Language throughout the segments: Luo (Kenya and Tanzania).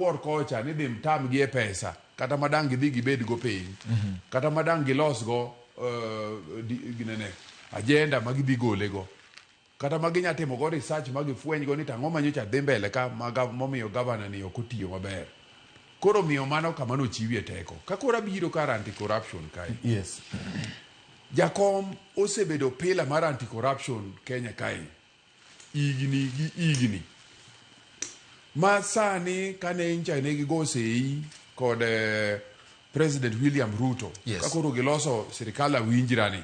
Wuor kocha ni dhi tamgi e pesa kata ma dang' gidhi gibed go piny kata ma dang' gilos go ginene agenda ma gidhi gole go kata ma ginya timo go research ma gifweny go ni to ang'o ma nyocha dhi mbele ka ma momiyo gavana ni ok otiyo maber. Koro miyo mano kama nochiwie teko. Ka koro abiro kar anti corruption kae. Jakom osebedo pillar mar anti corruption Kenya kae higni gi higni. Ma sani kane ncha ne gigo sei kod President William Ruto ka koro giloso sirikal awinjra ni.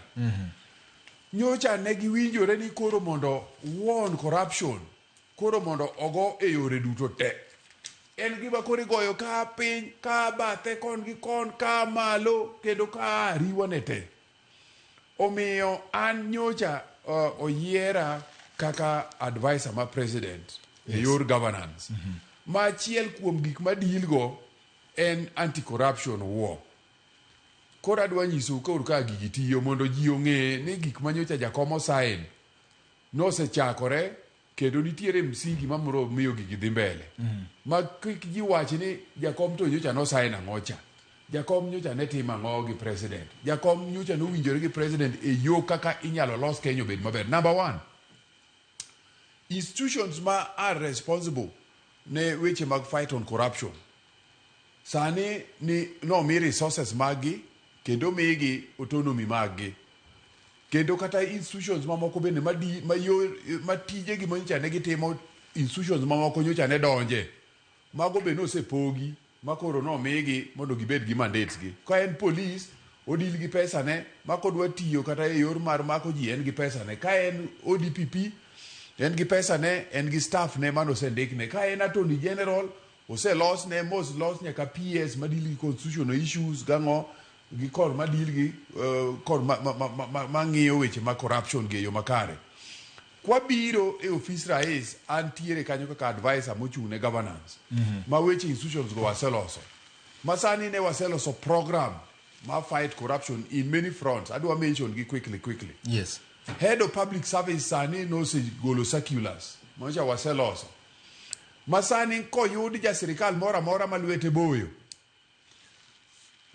Nyocha ne giwinjore ni koro mondo war corruption koro mondo ogo e yore duto te. En gima koro igoyo ka piny, ka bathe kon gi kon, ka malo kendo ka ariwa ne te. Omiyo an nyocha oyiera kaka advisor ma president e yor governance. Ma achiel kuom gik ma deal go en anti-corruption war. Koro adwa nyisou koro ka gigi tiyo mondo ji ong'e ni gik ma nyocha Jakom osign nosechakore kendo nitiere msingi mamro miyo gigi dhi mbele. Ma kik ji wach ni Jakom to nyocha nosign ang'o cha. Jakom nyocha ne timo ang'o gi president. Jakom nyocha nowinjore gi president e yo kaka inyalo los Kenya obed maber. Number one, institutions ma are responsible ne weche mag fight on corruption sani ni nomi resources maggi kendo migi autonomy maggi kendo kata institutions mamoko bende ma, ma, yo, ma tijegi manyocha ne gitimo institutions mamoko nyocha ne donje mago be nosepogi ma koro nomigi mondo gibed gi mandates gi ka en police odil gi pesa ne ma kodwa tiyo kata e yor mar mako ji en gi pesa ne ka en ODPP en gi pesa ne en gi staff ne manosendikne ka en attorney general oselos ne moselos nyaka PS madil gi constitutional issues gang'o gi kor madil gi kor ma ng'iyo weche mag corruption gi e yo makare. Kwabiro e ofis rais, antiere kanyo kaka advisor mochung' ne governance ma weche institutions go waseloso. Ma sani ne waseloso program ma fight corruption in many fronts. Adwa mention gi quickly quickly. Head of public service sani nosegolo circulars manyocha waseloso. Ma sani koyud ja sirikal moro amora ma lwete boyo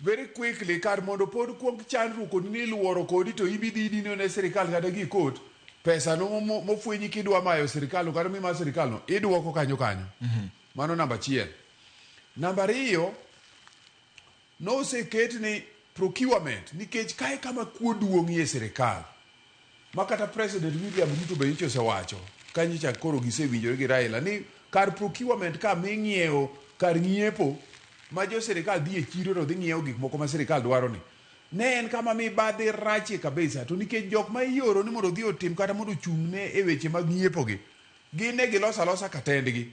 very quickly kar mondo pod kuong chandruok kodi ni iluoro kodi to ibi dhi idino ne sirikal kata gi court pesa no mofwenyi kidwa mayo sirikal no kata mima sirikal no iduoko kanyo kanyo. Mano namba achiel. Namba ariyo, noseket ni procurement nikech kae kama kuo duong'ie sirikal ma kata President William Ruto be nyocha osewacho ka nyocha koro gisewinjore gi Raila ni kar procurement ka ming'iewo kar ng'iepo ma jo sirikal dhi e chiro to dhi ng'iewo gik moko ma sirikal dwaro ni ne en kama mibadhi rachie kabisa to nikech jok ma ioro ni mondo odhi otim kata mondo ochung' ne e weche mag ng'iepo gi gin ne giloso alosa katendgi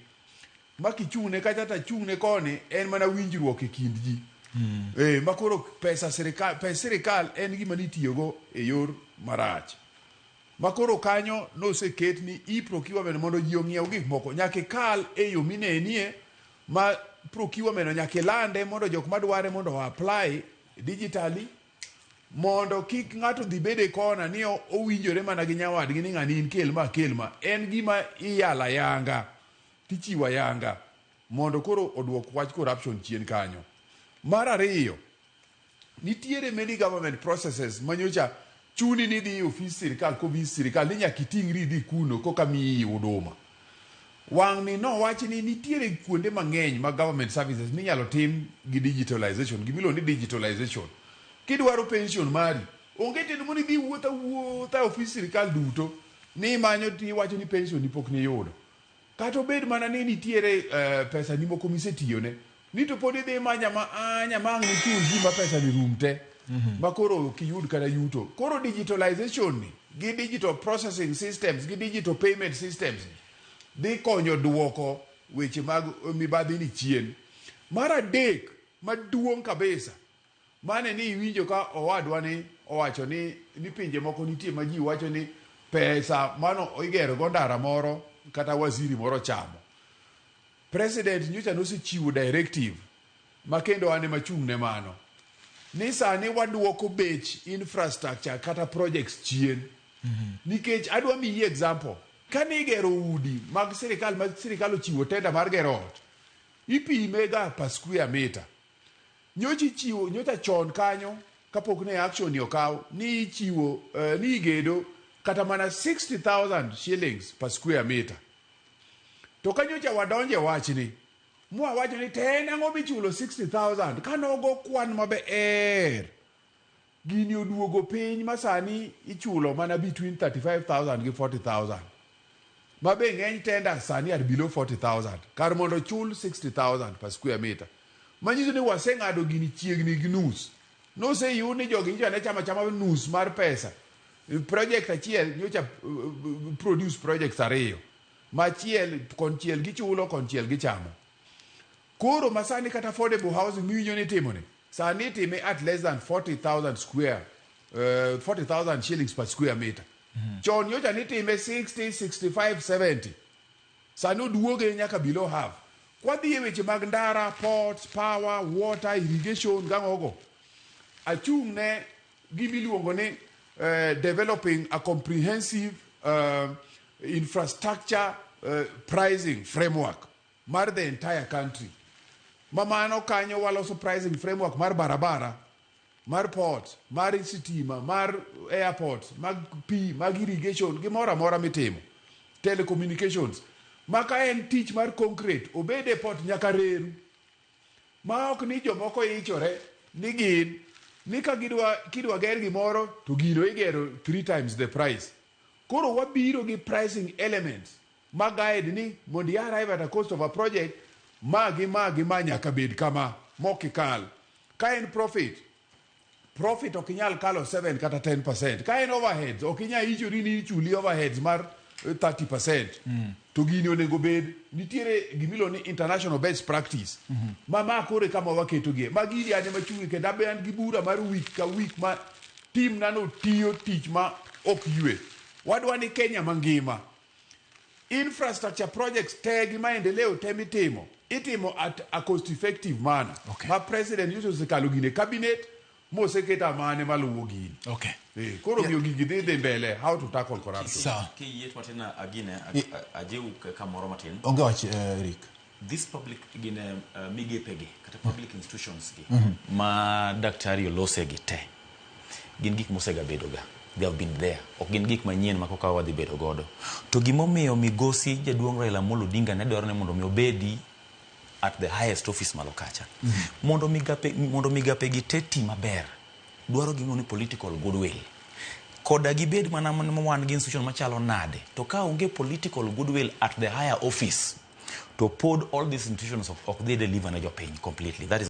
ma kichung'ne kacha to achung'ne koni en mana winjruok e kind ji ma koro pesa sirikal pes sirikal en gima nitiyogo e yor marach ma koro kanyo noseket ni e-procurement mondo ji ong'iew gik moko nyaka ikal e yo minenie ma procurement nyaka ilande mondo jok madware mondo o apply digitally mondo kik ng'ato dhi bed e kona ni owinjore mana gi nyawadgi ni ng'ani in kel ma kel ma en gima iyalo ayanga tichiwo ayanga mondo koro oduok wach corruption chien kanyo. Mar ariyo, nitiere many government processes manyocha chuni ni idhi e ofis sirikal kofis sirikal ni nyaka iting'ri idhi kuno koka miyi huduma. Wang' ni nowach ni nitiere kuonde mang'eny mag government services minyalo tim gi digitalization, gimiluongo ni digitalization. Kidwaro pension mari, onge tiende mondo idhi wuotha wuotha e ofis sirikal duto ni imanyo tiwacho ni pension ni pok niyudo. Kata obed mana ni nitiere pesa ni moko misetiyone, ni to pod idhi manya ma anya ma ang' nichul ji ma pesa ni rum te. Ma koro ok iyud kata yuto. Koro digitalization ni gi digital processing systems gi digital payment systems ni dhi konyo duoko weche mag mibadhi ni chien. Mar adek maduong' kabisa mane ni iwinjo ka owadwa ni owacho ni pinje moko nitie ma ji wacho ni pesa mano igero go ndara moro kata waziri moro chamo. President nyocha nosechiwo directive ma kendo an ema achung' ne mano ni sani waduoko bech infrastructure kata projects chien. Nikech adwa miyi example, kane igero udi mag sirikal ma sirikal ochiwo tender mar gero ot, Ipime ga per square meter. Nyocha ichiwo, nyocha chon kanyo kapok ne action ni okaw, ni ichiwo, ni igedo kata mana 60,000 shillings per square meter. To ka nyocha wadonje wachni, mwawacho ni to en ang'o michulo 60,000, ka nogo kwan maber, gini oduogo piny ma sani ichulo mana between 35,000 gi 40,000. Ma be ng'eny tenders sani are below 40,000, kar mondo chul 60,000 per square meter. Manyiso ni waseng'ado gini chiegni gi nus. Noseyud ni jogi nyocha ne chamo achama nus mar pesa. Project achiel nyocha produce projects ariyo. Machiel konchiel gichulo, konchiel gichamo. Koro masani kata affordable housing miwinjo ni itimoni, sani itime at less than 40,000 square, 40,000 shillings per square meter. Chon nyocha nitime 60, 65, 70. Sani oduoge nyaka below half. Kwadhi e weche mag ndara, ports, power, water, irrigation, gang'ogo. Achung' ne gimiluongo ni developing a comprehensive infrastructure pricing framework mar the entire country. Ma mano kanyo waloso pricing framework mar barabara, mar port, mar sitima, mar airport, mag pi, mag irrigation, gimoro amora mitimo. Telecommunications. Ma ka en tich mar concrete, obed e port nyaka reru. Ma ok ni jomoko ichore ni gin ni ka gidwa kidwa ger gimoro to gino igero 3 times the price. Koro wabiro gi pricing elements ma guide ni mondo i arrive at a cost of a project ma gi ma gi ma nyaka bed kama mok ikal. Ka en profit, profit ok inyal kalo 7 kata 10%. Ka en overheads, ok inyal ichori ni ichuli overheads mar 30%. To gini onego bed nitiere gimiluongo ni international best practice. Ma koro e kama waketogie. Ma gini an ema achung'e kendo abe an gi bura mar week ka week ma team na no tiyo tich ma ok ywe. Wadwa ni Kenya mangima infrastructure projects te gi maendeleo te mitimo itimo at a cost effective manner. Ma president nyocha osekalo gini e cabinet moseketo amane maluwo gini. Koro miyo gigi dhi mbele how to tackle corruption. Sawa. Kiyie to matin agine ajiw kamoro matin. Onge wach, Eric. This public gine migepe gi kata public institutions gi ma daktari olose gi te gin gik mosegabedo ga. They have been there. Ok gin gik manyien ma koka wadhi bedo godo. To gimomiyo migosi jaduong' Raila Amolo Odinga ne dwaro ni mondo mi obedi at the highest office malo kacha. Mondo migape gi te ti maber, dwaro gimiluongo ni political goodwill. Koda gibed mana wan gi institution machalo nade, to ka onge political goodwill at the higher office, to pod all these institutions ok dhi deliver ne jopiny completely. That is